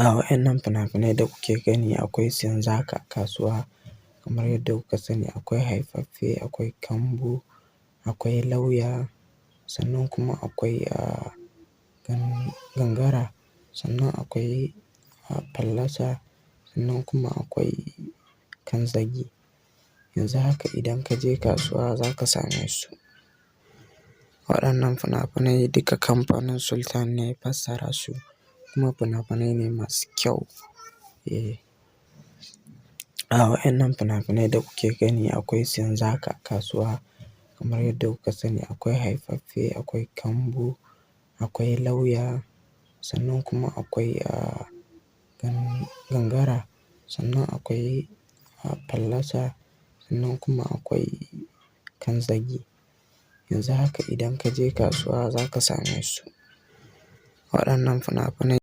A wa'yannan fina-finai da kuke gani akwai su yanzu haka a kasuwa. Kamar yadda kuka sani, akwai Haifaffe, akwai Kambu, akwai Lauya, sannan kuma akwai Gangara, sannan akwai Fallasa, sannan kuma akwai Kanzagi. Yanzu haka idan ka je kasuwa za ka same su. Waɗannan fina-finai duka kamfanin Sultan ne ya fassara su, kuma fina-finai ne masu kyau. Eh. A wa'yannan fina-finai da kuke gani akwai su yanzu haka a kasuwa. Kamar yadda kuka sani, akwai Haifaffe, akwai Kambu, akwai Lauya, sannan kuma akwai Gangara, sannan akwai Fallasa, sannan kuma akwai Kanzagi. Yanzu haka idan ka je kasuwa za ka same su. Waɗannan fina-finai.